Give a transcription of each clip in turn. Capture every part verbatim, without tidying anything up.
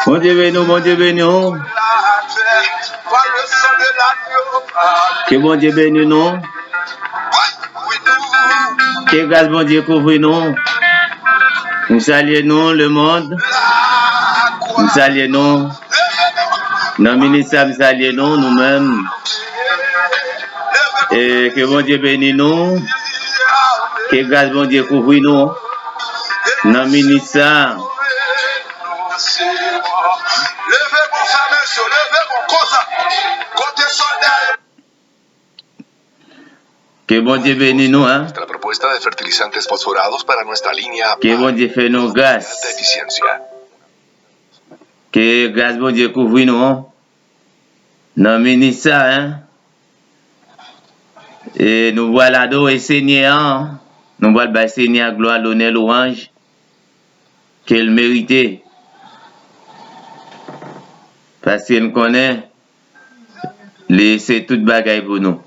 Bondye beni w, Bondye beni w. Ke Bondye beni nou. Ke gras Bondye kouvri nou. M salye nou, lemonn. M salye nou. Nan minit sa, m salye nou, nou menm. E ke Bondye beni nou. Ke gras Bondye kouvri nou. Nan minit sa. Leve bon, fè mesye, leve bon, konsa. Kote sòlda yo? Ke Bondye beni nou, en. Nuestra propuesta de fertilizantes fosforados para nuestra línea Ke Bondye fè nou gras. Alta eficiencia. Ke gras Bondye kouvri nou, en. Nan minit sa, en. E nou pral adore Senyè an. Nou pral bay Senyè a glwa, lonè, lwanj ke l merite. Paske n konnen Li se tout bagay pou nou.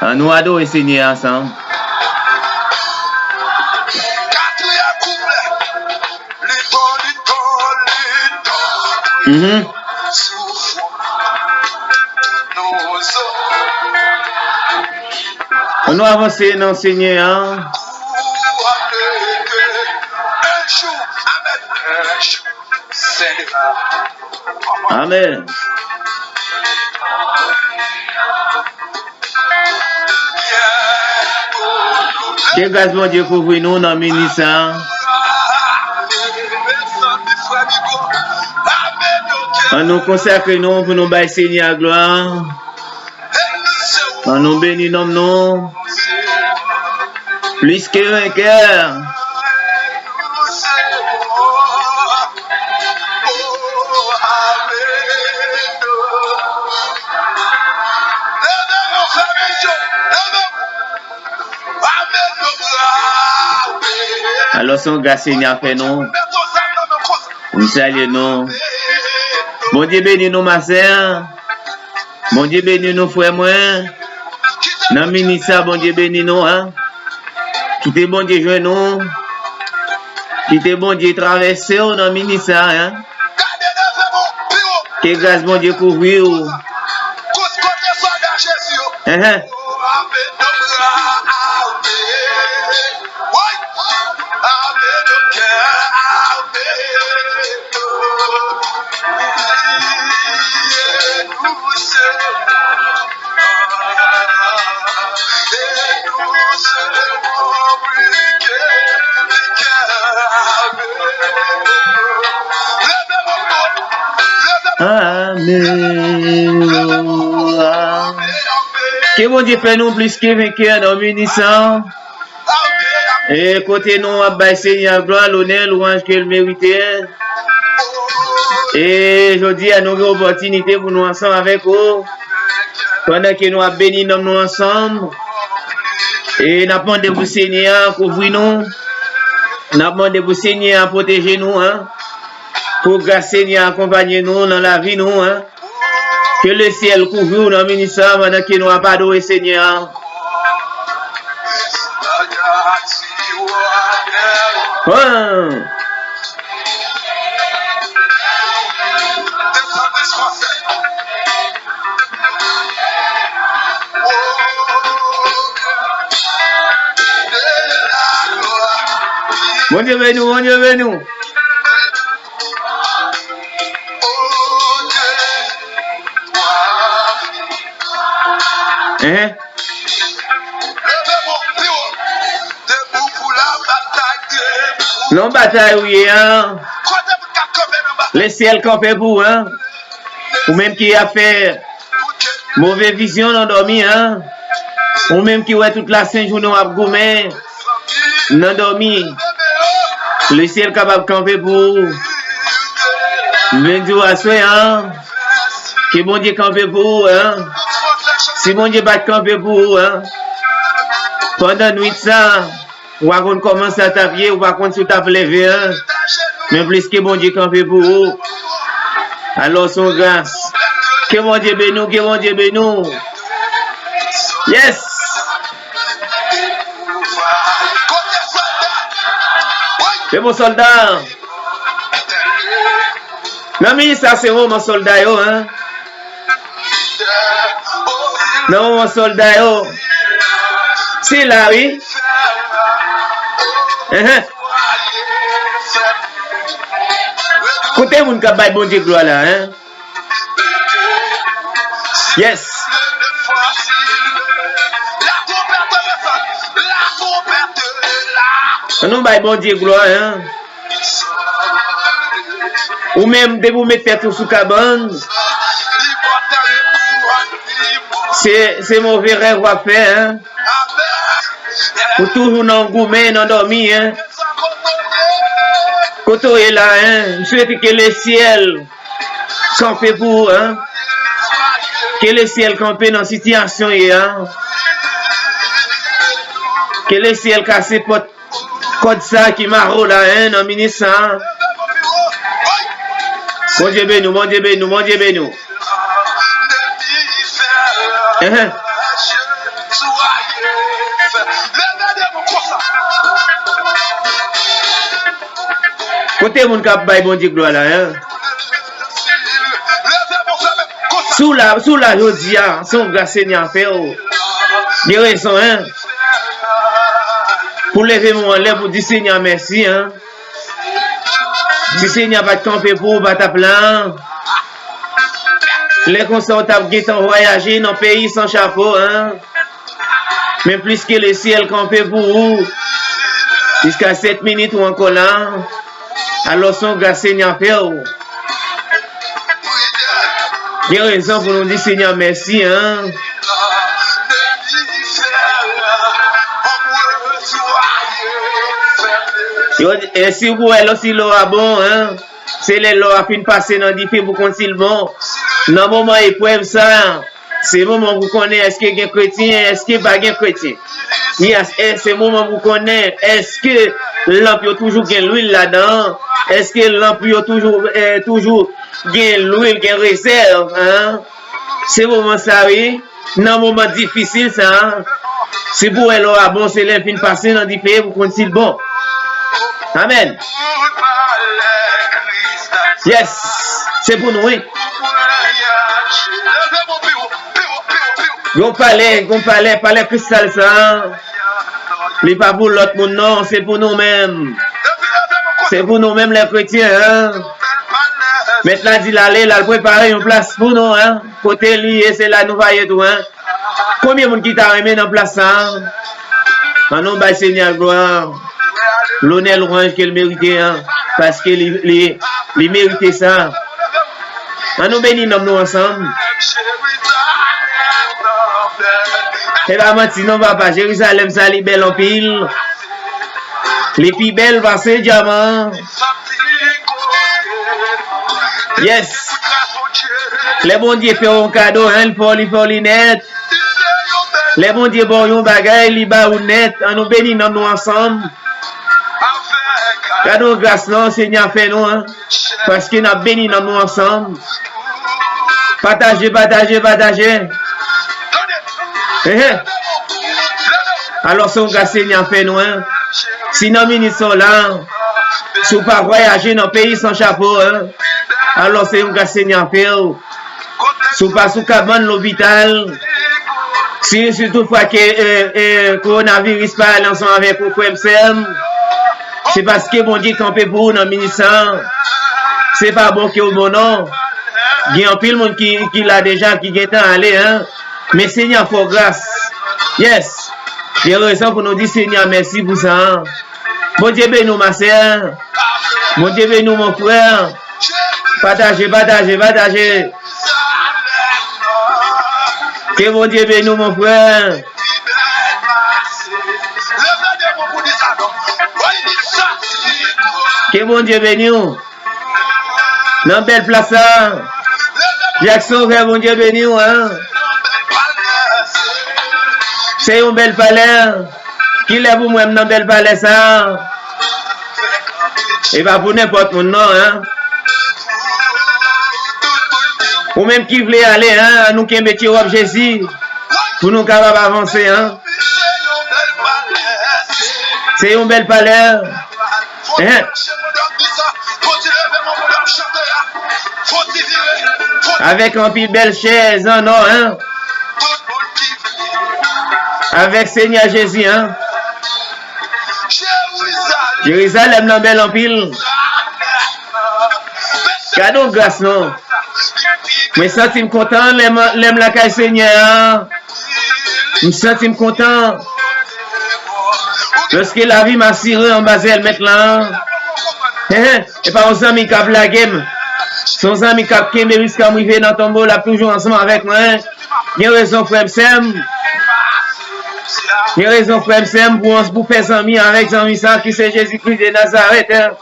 Ann nou adore Senyè a ansanm. Katriyèm kouplè. Li bon, li bon, li bon. Mhm. Ann nou avanse nan Senyè a. Amèn. Ke gras Bondye kouvri nou nan minit sa a. Ann nou konsakre nou pou nou bay Senyè a glwa. Ann nou beni non nou. Plis ke venkè. Alò, se yon gras Senyè a fè nou. M salye nou. Bondye beni nou, ma sè. Bondye beni nou, frè mwen. Nan minit sa, Bondye beni nou, en. Kite Bondye jwenn ou. Kite Bondye travèse w nan minit sa, en. Ke gras Bondye kouvri w. Enhen. Amèn. Ke Bondye fè nou plis ke venkè nan minit sa. E kote nou ap bay Senyè a glwa, lonè, lwanj ke l merite. E jodi a, nou gen opòtinite pou nou ansanm avèk ou. Pandan ke nou ap beni non nou ansanm. E n ap mande pou Senyè a kouvri nou. N ap mande pou Senyè a pwoteje nou, en. Pou gras Senyè a akonpaye nou nan lavi nou, en. Ke lesyèl kouvri w nan minit sa a pandan ke nou ap adore Senyè a. Hum. Bondye beni w, Bondye beni w. Enhen. Leve men w pi wo. Debout pou la batay, debout. Nan batay ou ye a, kote pou ta kanpe nan batay. Lesyèl kanpe pou ou, en. Ou menm ki ap fè move vizyon nan dòmi, en. Ou menm ki wè tout lasent jounen w ap goumen nan dòmi. Lesyèl kapab kanpe pou ou. M vin di w aswè a, ke Bondye kanpe pou ou, en. Si Bondye pa t kanpe pou ou, en, pandan nwit sa, ou pa konn kòman sa t ap ye, ou pa konn si w t ap leve, en. Men plis ke Bondye kanpe pou ou, alò se yon gras. Ke Bondye beni w, ke Bondye beni w. Yes! E bon sòlda. Nan minit sa se moman sòlda yo, en. Nan moman sòlda yo. Se la, wi. Enhen. Kote moun k ap bay Bondye glwa la, en? Yes. Ann nou bay Bondye glwa, en. Ou menm, depi w met tèt ou sou kabann, se, se move rèv w ap fè, en. Ou toujou nan goumen, nan dòmi, en. Kote w ye la, en? M swete ke lesyèl kanpe pou ou, en. Ke lesyèl kanpe nan sitiyasyon w ye a. Ke lesyèl kase pòt kòd sa ki mare w la, en, nan minit sa. Bondye beni w, Bondye beni w, Bondye beni w. Enhen. Kote moun k ap bay Bondye glwa la, en? Si w la, si w la jodi a, se yon gras Senyè a fè w. Gen rezon, en. Pou leve men w anlè pou di Senyè a mèsi, en. Si Senyè a pa t kanpe pou ou, ou pa t ap la. Lè konsa, ou t ap gentan vwayaje nan peyi san chapo, en. Men plis ke lesyèl kanpe pou ou, jiska sèt minit ou ankò la, alò se yon gras Senyè a fè w. Gen rezon pou nou di Senyè a mèsi, en. Yo, e si w wè lò si lò a bon, en. Se lè lò a fin pase nan dife pou konn si l bon. Nan moman eprèv sa, se moman pou konnen èske gen kretyen, èske pa gen kretyen. Yes, e se moman pou konnen èske lanp yo toujou gen lwil ladan an, èske lanp yo toujou, eh, toujou gen lwil, gen rezèv, en. Se moman sa, wi. Nan moman difisil sa, si pou wè lò a bon, se lè l fin pase nan dife pou konn si l bon. Amèn. Yes. Se pou nou, wi. Yon palè, yon palè, palè kristal sa. Li pa pou lòt moun, non, se pou nou menm. Se pou nou menm, lè kretyen, en. Mèt la di l ale, l al prepare yon plas pou nou, en. Kote li ye, se la nou va ye tou, en. Konbyen moun ki ta renmen nan plas sa a? Ann nou bay Senyè a glwa, lonè, lwanj ke l merite an, paske li, li, li merite sa. Ann nou beni nanm nou ansanm. Se pa manti non, papa. Jerizalèm sa, li bèl anpil. Li pi bèl pase dyaman. Yes. Lè Bondye fè w yon kado, en, li fè w, li fè w li nèt. Lè Bondye ba w yon bagay, li ba ou nèt. Ann nou beni nanm nou ansanm. Gade yon gras non Senyè a fè nou, en. Paske n ap beni nanm nou ansanm. Pataje, pataje, pataje. Ehe. Alò, se yon gras Senyè a fè nou, en. Si nan minit sa w la, si w pa vwayaje nan peyi san chapo, en. Alò, se yon gras Senyè a fè w. Si w pa sou kabann lopital, si, si toutfwa ke, eh, eh, kowonaviris pa ale ansanm avèk ou, frè m, sè m, se paske Bondye kanpe pou ou nan minit sa a. Se pa bon ke w bon non. Gen anpil moun ki, ki la deja, ki gentan ale, en. Men Senyè a fè w gras. Yes. Gen rezon pou nou di Senyè a mèsi pou sa a. Bondye beni w, ma sè. Bondye beni w, mon frè. Pataje, pataje, pataje. Ke Bondye beni w, mon frè. Ke Bondye beni w. Nan bèl plas sa. Jackson, frè, Bondye beni w, en. Se yon bèl palè. Kilè pou mwen m nan bèl palè sa? E pa pou nenpòt moun non, en. Ou menm ki vle ale, en, ann nou kenbe ti wòb Jezi pou nou kapab avanse, en. Se yon bèl palè. Hein? Avèk anpil bèl chèz an nò, hein? Avèk Senyè Jezi, hein? Jerizalèm nan bèl anpil. Gade yon gras non. Mwen santi m kontan lè m, lè m lakay Senyè a. M santi m kontan. Paske lavi m asire anba zèl Mèt la. Hein, hein. E pa yon zanmi k ap lage m. Se yon zanmi k ap kenbe jiska m rive nan tonbo, l ap toujou ansanm avèk mwen. Gen rezon, frè m, sè m. Gen rezon, frè m, sè m, pou, pou fè zanmi avèk zanmi sa ki se Jezi Kris de Nazarèt, hein.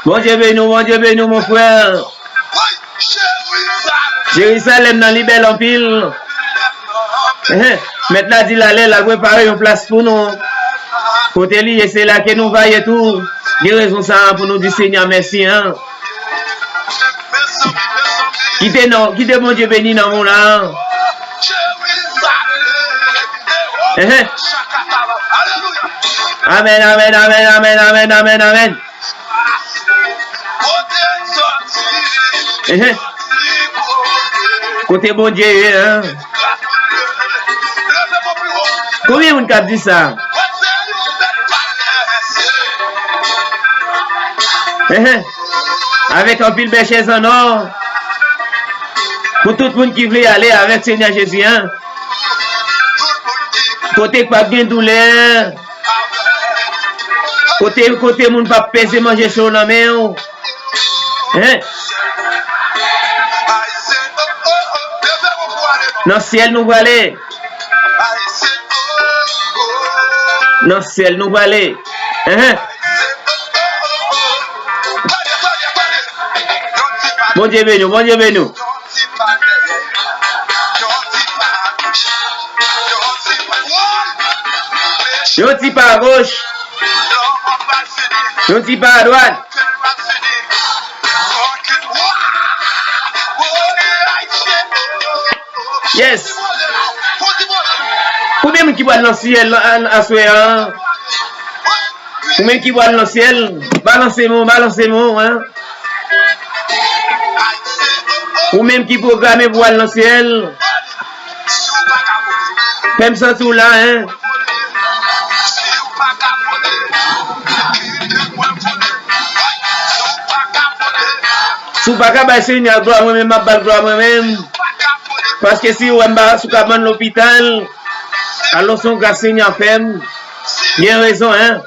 Bondye beni w, Bondye beni w, mon frè. Jerizalèm nan li bèl anpil. Ehe, Mèt la di l alè, l al prepare yon plas pou nou. Kote li ye, se la ke nou va ye tou. Gen rezon sa a pou nou di Senyè mèsi, hein. Kite non, kite Bondye beni nanm ou la. Ehe. Amèn, amèn, amèn, amèn, amèn, amèn, amèn. Ehe. Kote Bondye ye, hein? Konbyen moun k ap di sa? Ehe. Avèk anpil bèl chèz an nò. Pou tout moun ki vle ale avèk Senyè Jezi, hein. Kote k p ap gen doulè. Kote, kote moun p ap peze manje cho nan men w. Hein? Nan syèl nou prale. Nan syèl nou prale. Hein? Bondye beni w, Bondye beni w. Yon ti pa agoch. Yon ti pa adwat. Yes. Konbyen moun ki pral nan syèl an, aswè an? Ou menm ki pral nan syèl, balanse men w, balanse men w, hein. Ou menm ki pwograme pou al nan syèl, fè m santi w la, hein. Si w pa ka bay Senyè a glwa, mwen menm m ap ba l glwa mwen menm. Paske si w wè m pa sou kabann lopital, alò se yon gras Senyè a fè m. Gen rezon, hein.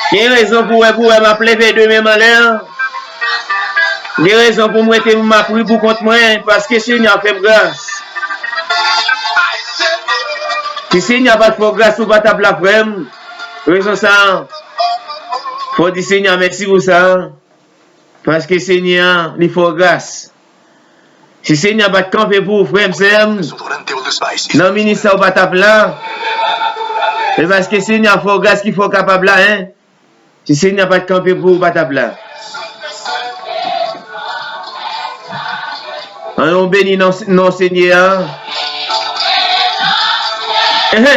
Gen rezon pou wè, pou wè m ap leve de men m anlè. Gen rezon pou m rete, m ap ri pou kont mwen, paske Senyè a fè m gras. Si Senyè a pa t fè w gras, ou pa t ap la, frè m. Rezon sa a, fò w di Senyè a mèsi pou sa. Paske Senyè a, li fè w gras. Si Senyè a pa t kanpe pou ou, frè m, sè m, nan minit sa ou pa t ap la. Se paske Senyè a fè w gras ki fè w kapab la, hein. Si Senyè a pa t kanpe pou ou, ou pa t ap la. Ann nou beni non, non Senyè a. Ehe.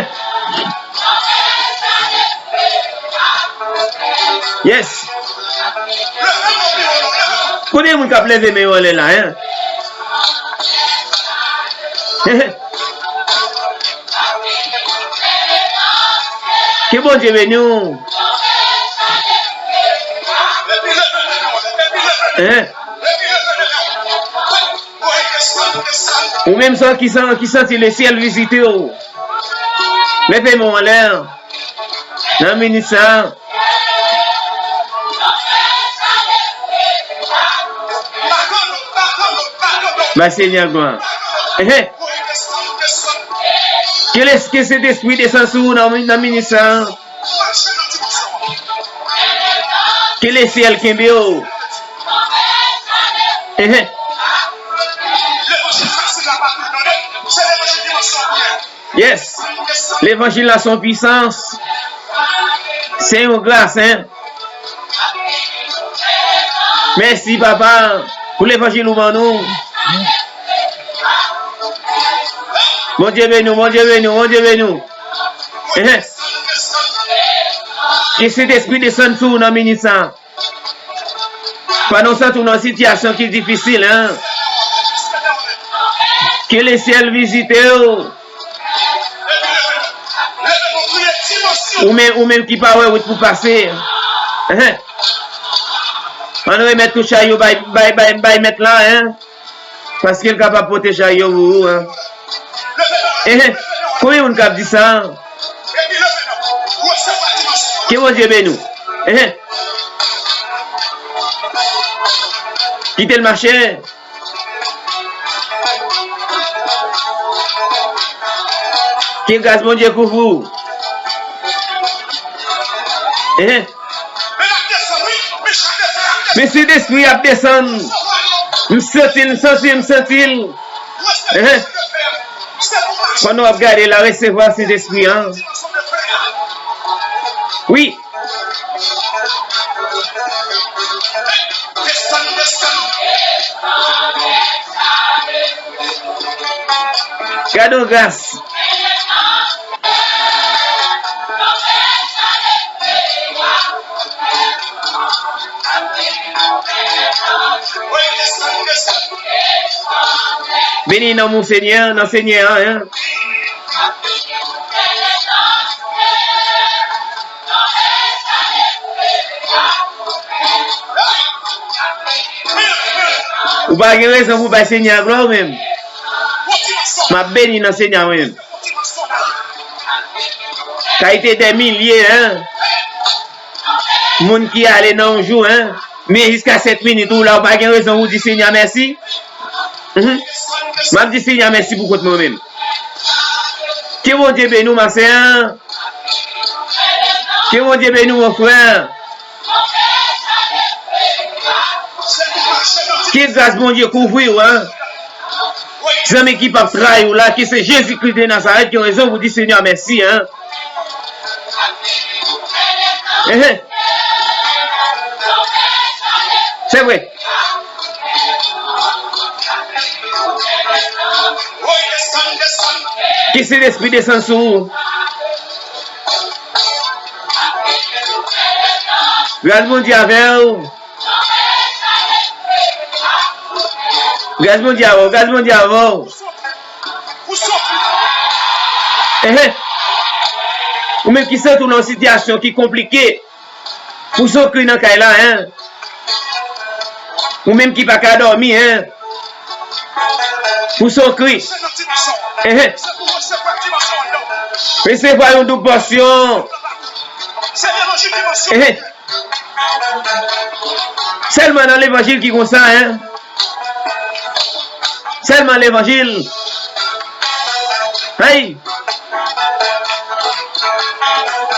Yes. Konbyen moun k ap leve men yo anlè la, hein? Ke Bondye beni w. Hein? Ou menm sa ki san-, ki santi lesyèl vizite w. Leve men w anlè. Nan minit sa a. Bay Senyè glwa. Ehe. Ke les-, ke Sentespri desann sou ou nan, nan minit sa a. Ke lesyèl kenbe w. Ehe. Yes. Levanjil la se yon pwisans. Se yon gras, hein. Mèsi, papa, pou levanjil ou ban nou. Bondye beni w, Bondye beni w, Bondye beni w. Ehe. Ke Sentespri desann sou ou nan minit sa a. Pandan w santi w nan sitiyasyon ki difisil, en. Ke lesyèl vizite w. Ou menm, ou menm ki pa wè wout pou pase. Enhen. Ann remèt tout chay yo bay, bay, bay, bay mèt la, en. Paske l kapab pote chay yo pou ou, en. Enhen. Konbyen moun k ap di sa? Ke Bondye beni w. Enhen. Kite l mache. Ke gras Bondye kouvri w. Enhen. Men Sentespri ap desann. M santi l, m santi l, m santi l. Enhen. Pandan w ap gade la, resevwa Sentespri an. Wi. Gade yon gras. Beni nan non Senyè, nan Senyè an, en. Ou pa gen rezon pou bay Senyè a glwa ou menm. M ap beni nan Senyè a mwen menm. Kalite dè milye, en. Moun ki ale nan yon jou, en. Men jiska sèt minit ou la, ou pa gen rezon pou di Senyè a mèsi. Mhm. M ap di Senyè a mèsi pou kont mwen menm. Ke Bondye beni w, ma sè. Ke Bondye beni w, mon frè. Ke gras Bondye kouvri w, en. Zanmi ki p ap trayi w la, ke se Jezi Kris de Nazarèt ki yon rezon pou di Senyè a mèsi, en. Enhen. Se vre. Ke Sentespri desann sou ou. Gras Bondye avè w. Gras Bondye avè w, gras Bondye avè w. Enhen. Ou menm ki santi w nan yon sitiyasyon ki konplike. Pou son kri nan kay la, en. Ou menm ki pa ka dòmi, en. Pou son kri. Enhen. Resevwa yon doub pòsyon. Enhen. Sèlman nan levanjil ki konsa, en. Sèlman levanjil. Hey!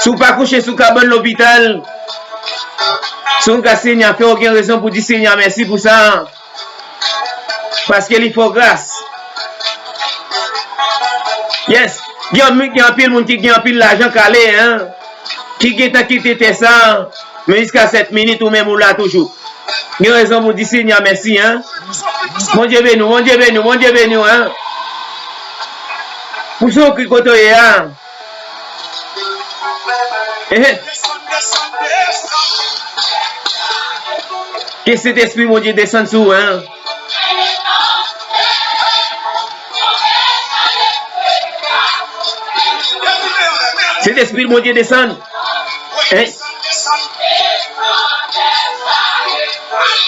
Si w pa kouche sou kabann lopital, se yon gras Senyè a fè w, gen rezon pou di Senyè a mèsi pou sa. Paske li fè w gras. Yes. Gen, gen anpil moun ki gen anpil lajan kale, en. Ki gentan kite tè sa, men jiska sèt minit ou menm ou la toujou. Gen rezon pou di Senyè a mèsi, en. Bondye beni w, Bondye beni w, Bondye beni w, en. Pou son kri kote w ye a. Enhen. Ke Sentespri Bondye desann sou ou, en. Sentespri Bondye desann. Enhen.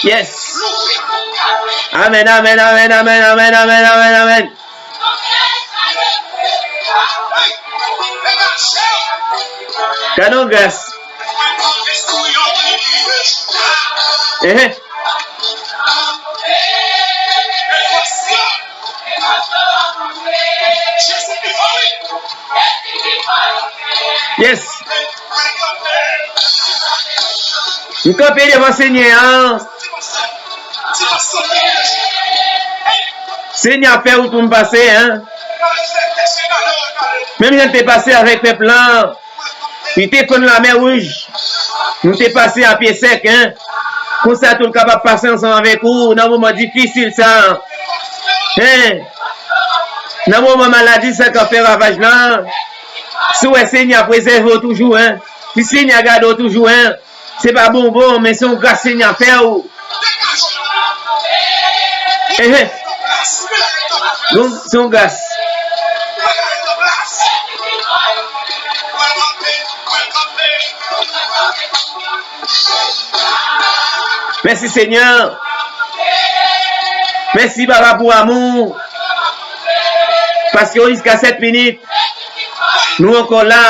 Yes. Amèn, amèn, amèn, amèn. Gade yon gras. Enhen. Yes. M kanpe devan Senyè a. Senyè a fè wout pou m pase, en. Menm jan l te pase avèk pèp la, li te konn Lamè Wouj. Nou te pase a pye sèk, en. Konsa tou l kapab pase ansanm avèk ou nan moman difisil sa. En. Nan moman maladi sa k ap fè ravaj la. Si w wè Senyè a prezève w toujou, en. Si Senyè a gade w toujou, en, se pa bonbon, men se yon gras Senyè a fè w. Ehe. Bon, se yon gras. Mèsi, Senyè. Mèsi, Papa, pou amou. Paske jiska sèt minit, nou ankò la.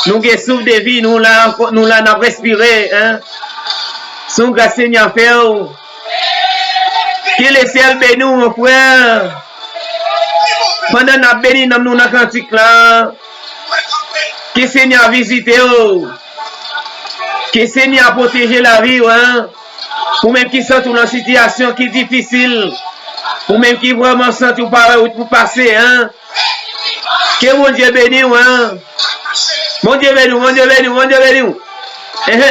Nou gen souf de vi, nou la ankò, nou la, n ap respire, en. Se yon gras Senyè a fè w. Ke lesyèl beni w, mon frè. Pandan n ap beni nanm nou nan kantik la, ke Senyè a vizite w. Ke Senyè a pwoteje lavi w, en. Ou menm ki santi w nan sitiyasyon ki difisil, ou menm ki vrèman santi w pa wè wout pou pase, en. Ke Bondye beni w, en. Bondye beni w, Bondye beni w, Bondye beni w. Ehe.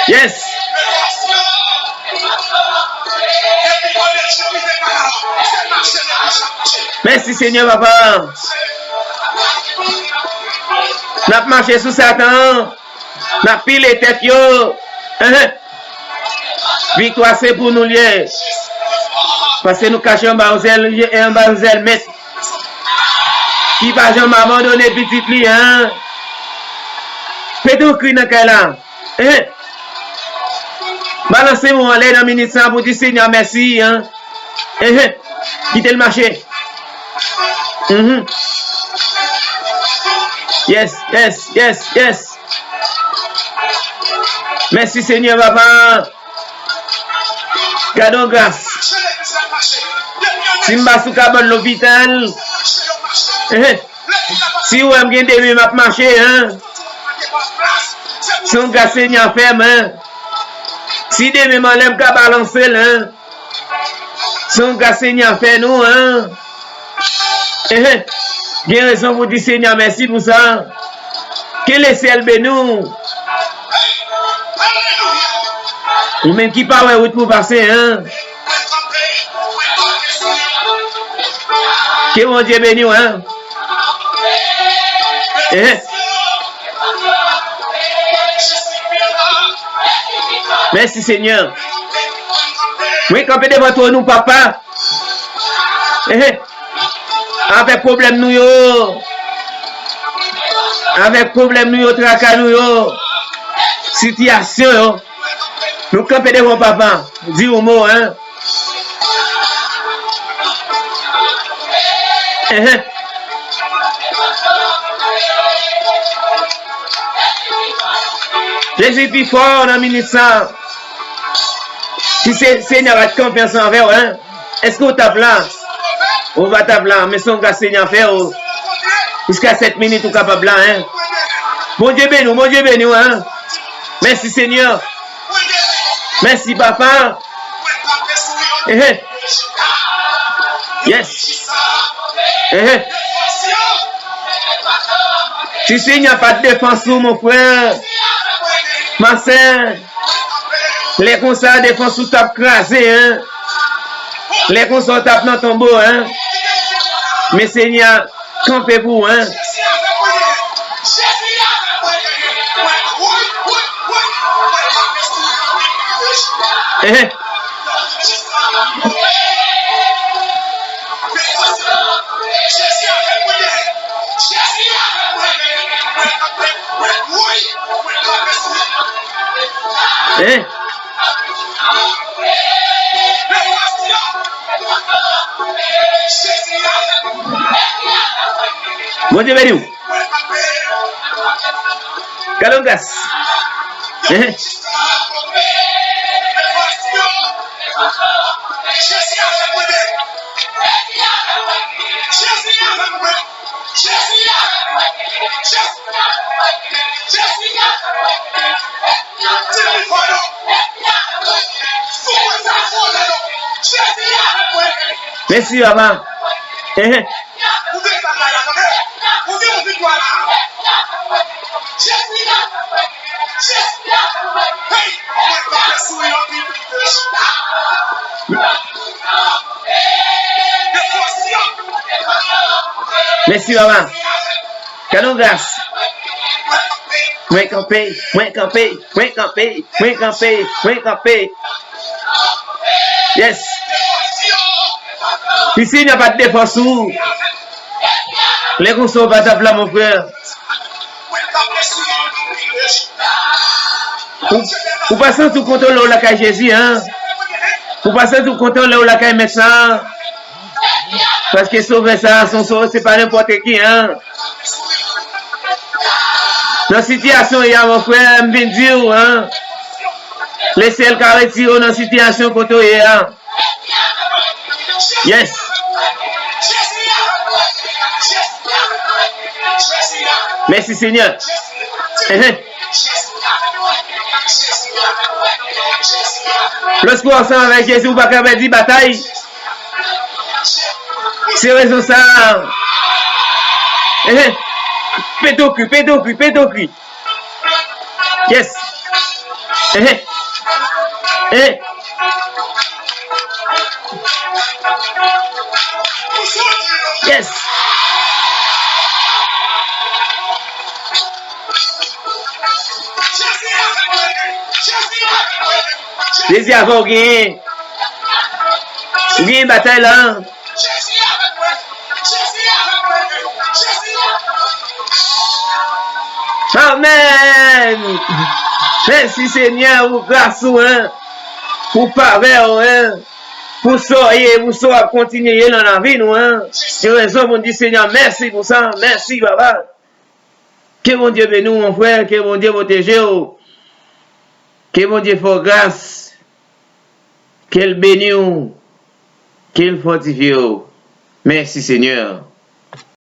Yes. Mèsi, Senyè, Papa. N ap mache sou Satan. N ap pile tèt yo. Ehe. Viktwa se pou nou l ye. Paske nou kache anba yon zèl, anba yon zèl mèt ki pa janm abandone pitit li, en. Pete yon kri nan kay la. Ehe. Balanse men w anlè nan minit sa pou di Senyè mèsi, en. Ehe. Kite l mache. Mhm. Yes, yes, yes, yes. Mèsi, Senyè, Papa. Gade yon gras. Si m pa sou kabann lopital, ehe. Si w wè m gen de men m ap mache, en. Se yon gras Senyè a fè m, en. Si de men m anlè, m ka balanse l, en. Se yon gras Senyè a fè nou, en. Ehe. Gen rezon pou di Senyè mèsi pou sa. Ke lesyèl beni w. Ou menm ki pa wè wout pou pase, en. Ke Bondye beni w, en. Ehe. Mèsi, Senyè. Mwen kanpe devan twòn ou, Papa. Ehe. Avèk pwoblèm nou yo. Avèk pwoblèm nou yo, traka nou yo. Sitiyasyon yo. Nou kanpe devan Papa. Di yon mo, en. Ehe. Jezi pi fò nan minit sa. Si se Senyè pa t kanpe ansanm avè w, en, èske w t ap la? Ou pa t ap la, men se yon gras Senyè a fè w. Jiska sèt minit ou kapab la, en. Bondye beni w, Bondye beni w, en. Mèsi, Senyè. Mèsi, Papa. Ehe. Yes. Ehe. Si Senyè pa t defans ou, mon frè, ma sè, lè konsa, defans ou t ap kraze, en. Lè konsa, w t ap nan tonbo, en. Men Senyè kanpe pou ou, en. Ehe. Ehe. Bondye beni w. Gade yon gras. Ehe. Mèsi, Papa. Ehe. Mèsi, Papa. Gade yon gras. Mwen kanpe, mwen kanpe, mwen kanpe, mwen kanpe, mwen kanpe. Yes. Si Senyè pa t defans ou, lè konsa w pa t ap la, mon frè. Ou, ou pa santi w kontan lè w lakay Jezi, an? Ou pa santi w kontan lè w lakay Mèt sa, an? Paske Sovè sa, se yon sovè, se pa nenpòt ki, an. Nan sitiyasyon w ye a, mon frè, m vin di w, an, Lesyèl ka retire w nan sitiyasyon kote w ye a. Yes. Mèsi, Senyè. Ehe. Lòske w ansanm avèk Jezi, ou pa ka pèdi batay. Se rezon sa a. Ehe. Pete w kwi, pete w kwi, pete w kwi. Yes. Ehe. Ehe. Yes. Jezi avè w genyen. Ou genyen batay la. Amèn. Mèsi Senyè pou gras ou, en, pou favè ou, en, pou sa w ye, pou sa w ap kontinye ye nan lavi nou, en. Gen rezon pou n di Senyè mèsi pou sa. Mèsi, Papa. Ke Bondye beni w, mon frè. Ke Bondye pwoteje w. Ke Bondye fè w gras. Ke l beni w. Ke l fòtifye w. Mèsi, Senyè.